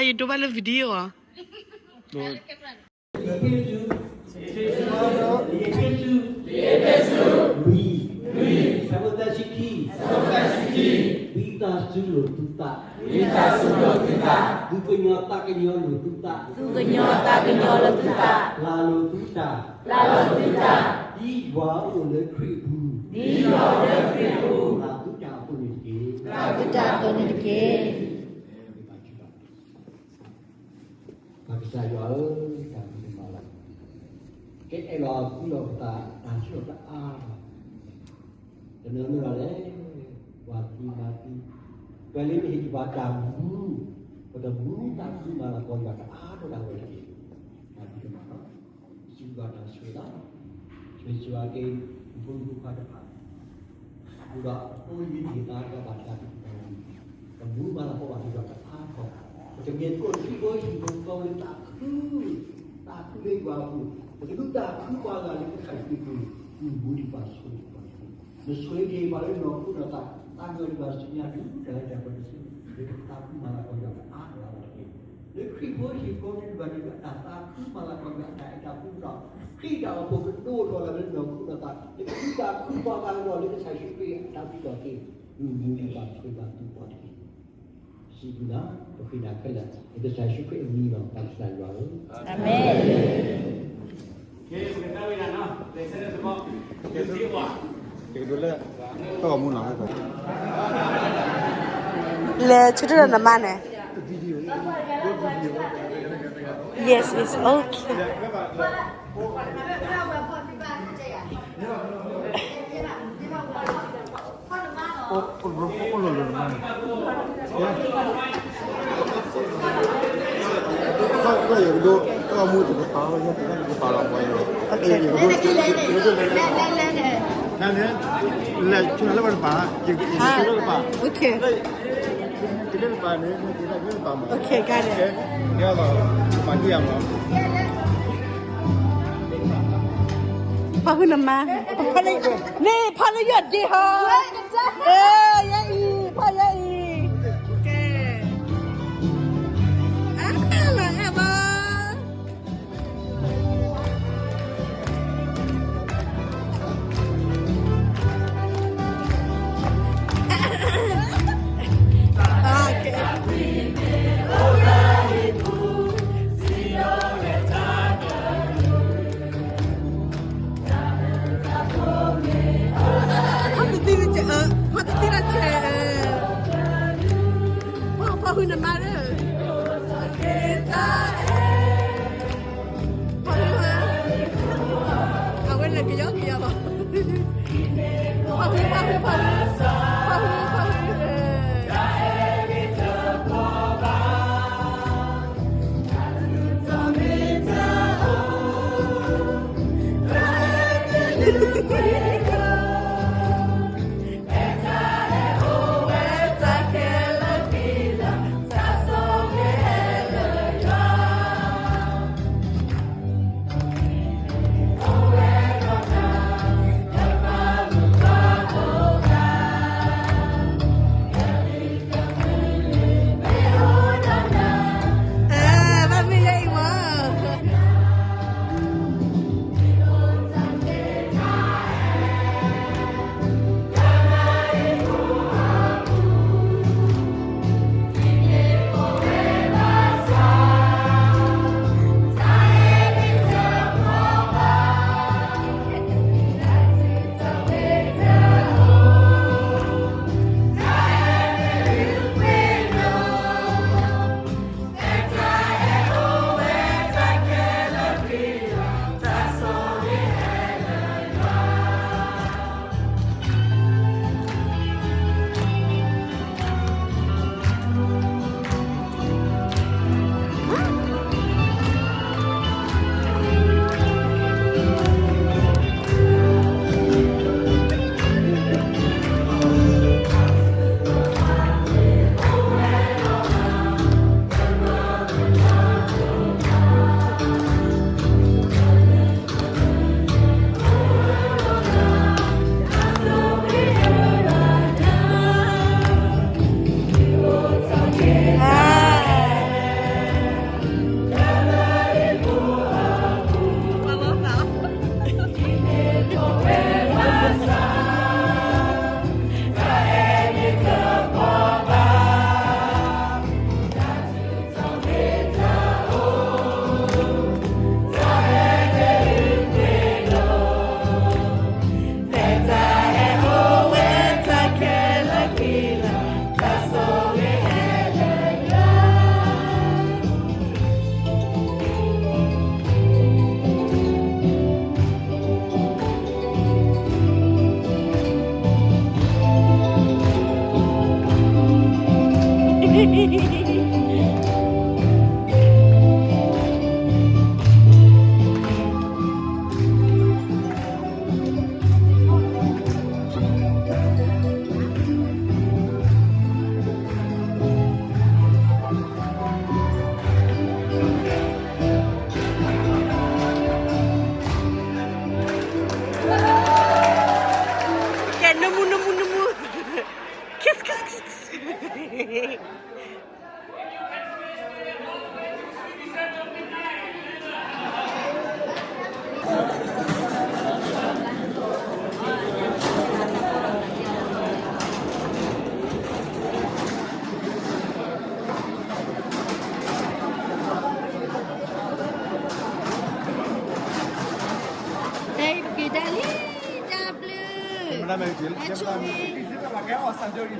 ယဒိဘၣ်လၢ video အီၤ. အ့းဖ့းစူး, အ့းဖ့းစူး, လွံၢ်, ဆၢဖိသၢဆံခံ, ဝံသးစူၤလိာ်သုသး, ဝံသးစူၤလိာ်သုသး, သူၣ်ကညီၤသးကညီၤလိာ်သုသး, သူၣ်ကညီၤသးကညီၤလိာ်သုသး, ပျၢ်လိာ်သုတၢ်, ပျၢ်လိာ်သုတၢ်, ဒ်ယွၤအိၣ်လၢခရံာ်အပူၤ, ဒ်ယွၤအိၣ်လၢခရံာ်အပူၤ, ပျၢ်သုတၢ်အသိးန့ၣ်တက့ၢ်, ပျၢ်သုတၢ်အသိးန့ၣ်တက့ၢ်. ပၢ်ကစၢ်ယွၤဧၢ, တၢ်ဘျုးဒိၣ်မးလီၤ. ကအဲၣ်လီၤဃုလီၤပသး တၢ်ဆၢကတီၢ်တအါဘၣ်. တနီၤမ့ၢ်လီၤလဲၣ်, ပှၤသံမၤသံ, ပှၤလၢမ့ၢ်ဟ့ၣ်ပှၤတၢ်မူ, ပတမူသးခုမၤလၤကပီၤယွၤတအါထီၣ်ဒၣ်ဝဲတက့ၢ်. တၢ်ဘျုးဒိၣ်မးလီၤ. စံးဘျုးတၢ်ဆိၣ်ဂ့ၤလီၤ. ဆိၣ်ဂ့ၤဆိၣ်ဂ့ၤက့ၤ ဖိမုၣ်ဖိခွါတဖၣ်, ဃုာ်ဒီးအဖိအလံၤသ့ၣ်တဖၣ် တၢ်ဘၣ်တၢ်သ့ၣ်တဖၣ်, ပမူမၤလၤကပီၤဘၣ်က့ၤဒီးတအါထီၣ်, ပတမ့ၢ်ကိးထံဖိဟံၣ်ဖိဃီဖိလၢသးခု, သးခုလၢယွၤအပူၤ, ပကဒုးသးခုပှၤဂၤလၢကစၢ်ခရံာ်အပူၤ, မူဒံးပှၤဆိၣ်ဂ့ၤပှၤဆိၣ်ဂ့ၤ, နဆိၣ်ဂ့ၤက့ၤပှၤလၢနီၢ်ခိနီၢ်သး, သးကညီၤဒံးဘၣ်ဆူညါဒုးတၢ်လၢတၢ်ပှဲၤတစု, လၢပသးခုမၤလၤကပီၤယွၤတအါထီၣ်ဒၣ်ဝဲတက့ၢ်. လၢခရံာ်ဖိဟံၣ်ဖိဃီဖိန့ၣ်ဘၣ်ဒံးဘၣ် တၢ်သးခုမၤလၤကပီၤယွၤအတၢ်အဲၣ်တၢ်ကွံဒီး ခရံာ်တၢ်အိၣ်ဖှိၣ်ကဒိၣ်ထီၣ်လၢနီၢ်ခိနီၢ်သး, လၢပဒုးသးခုပှၤဂၤအဂီၢ်လၢကစၢ်ယ့ၣ်ၡူးခရံာ်အတၢ်ဖံးသကိးတက့ၢ်, မူမူဒံးပှၤဆိၣ်ဂ့ၤပှၤသးခုပှၤတက့ၢ်. စံးဘျုးနၤ, ပဃ့နၤခဲလၢာ်, လၢကစၢ်ယ့ၣ်ၡူးခရံာ်အမံၤလီၤ, ပၢ်ကစၢ်ယွၤဧၢ, အၤမ့ၣ်. လဲၤဆၢထၢၣ်ဒီးနမါန့ၣ်. Yes, it's okay. လဲၤဆူနၤလၢပတပၤ, ယကလဲၤလၢပတပၤ, okay, got it. ဖီၣ်ဟုနမါ, န့ၣ်ဖီၣ်လၢယွၤဒ့ဟီ, ယဲအံၤ, ဖီၣ်ယဲအံၤ, ကဲ, အလီၤအဲၣ်ဘၣ်. Pahü na mare. Pahü ha. Awe le kiyâo kiyâo. Pahü, pahü, pahü. Pahü, pahü. ကဲ နမူ နမူ နမူ kiss kiss kiss kiss. တၢ်အံၤပက့ၤတၢ်လံ တၢ်ဘျုး တၢ်ဆိၣ်ဂ့ၤ